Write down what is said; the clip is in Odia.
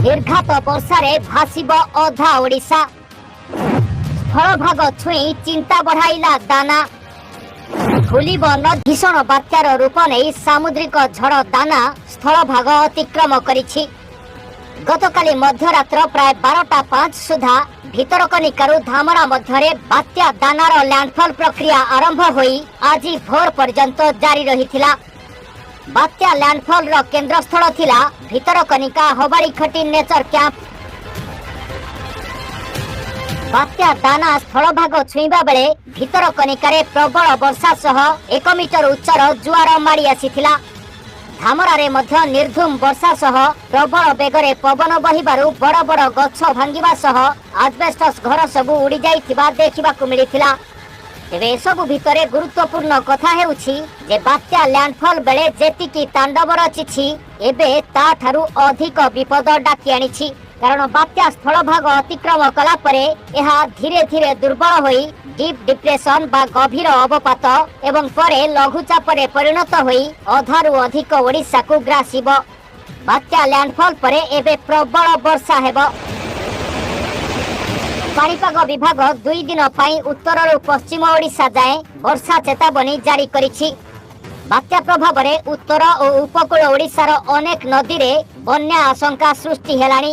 ନିର୍ଘାତ ବର୍ଷାରେ ଭାସିବ ଅଧା ଓଡ଼ିଶା। ସ୍ଥଳଭାଗ ଛୁଇଁ ଚିନ୍ତା ବଢ଼ାଇଲା ଦାନା। ଖୋଲିବ ନ ଭୀଷଣ ବାତ୍ୟାର ରୂପ ନେଇ ସାମୁଦ୍ରିକ ଝଡ଼ ଦାନା ସ୍ଥଳଭାଗ ଅତିକ୍ରମ କରିଛି। ଗତକାଲି ମଧ୍ୟରାତ୍ର ପ୍ରାୟ 12ଟା 5 ସୁଦ୍ଧା ଭିତରକନିକାରୁ ଧାମରା ମଧ୍ୟରେ ବାତ୍ୟା ଦାନାର ଲ୍ୟାଣ୍ଡଫଲ୍ ପ୍ରକ୍ରିୟା ଆରମ୍ଭ ହୋଇ ଆଜି ଭୋର ପର୍ଯ୍ୟନ୍ତ ଜାରି ରହିଥିଲା। ବାତ୍ୟା ଲ୍ୟାଣ୍ଡଫଲ୍ର କେନ୍ଦ୍ରସ୍ଥଳ ଥିଲା ଭିତରକନିକା ହବାଳିଖଟି ନେଚର କ୍ୟାମ୍ପ। ବାତ୍ୟା ଦାନା ସ୍ଥଳଭାଗ ଛୁଇଁବା ବେଳେ ଭିତରକନିକାରେ ପ୍ରବଳ ବର୍ଷା ସହ 1 ମିଟର ଉଚ୍ଚର ଜୁଆର ମାଡ଼ି ଆସିଥିଲା। ଧାମରାରେ ମଧ୍ୟ ନିର୍ଧୁମ ବର୍ଷା ସହ ପ୍ରବଳ ବେଗରେ ପବନ ବହିବାରୁ ବଡ଼ ବଡ଼ ଗଛ ଭାଙ୍ଗିବା ସହ ଆଜବେଷ୍ଟସ୍ ଘର ସବୁ ଉଡ଼ିଯାଇଥିବା ଦେଖିବାକୁ ମିଳିଥିଲା। ତେବେ ଏସବୁ ଭିତରେ ଗୁରୁତ୍ୱପୂର୍ଣ୍ଣ କଥା ହେଉଛି ଯେ ବାତ୍ୟା ଲ୍ୟାଣ୍ଡଫଲ୍ ବେଳେ ଯେତିକି ତାଣ୍ଡବ ରଚିଛି, ଏବେ ତାଠାରୁ ଅଧିକ ବିପଦ ଡାକି ଆଣିଛି। କାରଣ ବାତ୍ୟା ସ୍ଥଳଭାଗ ଅତିକ୍ରମ କଲା ପରେ ଏହା ଧୀରେ ଧୀରେ ଦୁର୍ବଳ ହୋଇ ଡିପ୍ ଡିପ୍ରେସନ ବା ଗଭୀର ଅବପାତ ଏବଂ ପରେ ଲଘୁଚାପରେ ପରିଣତ ହୋଇ ଅଧାରୁ ଅଧିକ ଓଡ଼ିଶାକୁ ଗ୍ରାସିବ। ବାତ୍ୟା ଲ୍ୟାଣ୍ଡଫଲ୍ ପରେ ଏବେ ପ୍ରବଳ ବର୍ଷା ହେବ। ପାଣିପାଗ ବିଭାଗ 2 ଦିନ ପାଇଁ ଉତ୍ତରରୁ ପଶ୍ଚିମ ଓଡ଼ିଶା ଯାଏଁ ବର୍ଷା ଚେତାବନୀ ଜାରି କରିଛି। ବାତ୍ୟା ପ୍ରଭାବରେ ଉତ୍ତର ଓ ଉପକୂଳ ଓଡ଼ିଶାର ଅନେକ ନଦୀରେ ବନ୍ୟା ଆଶଙ୍କା ସୃଷ୍ଟି ହେଲାଣି।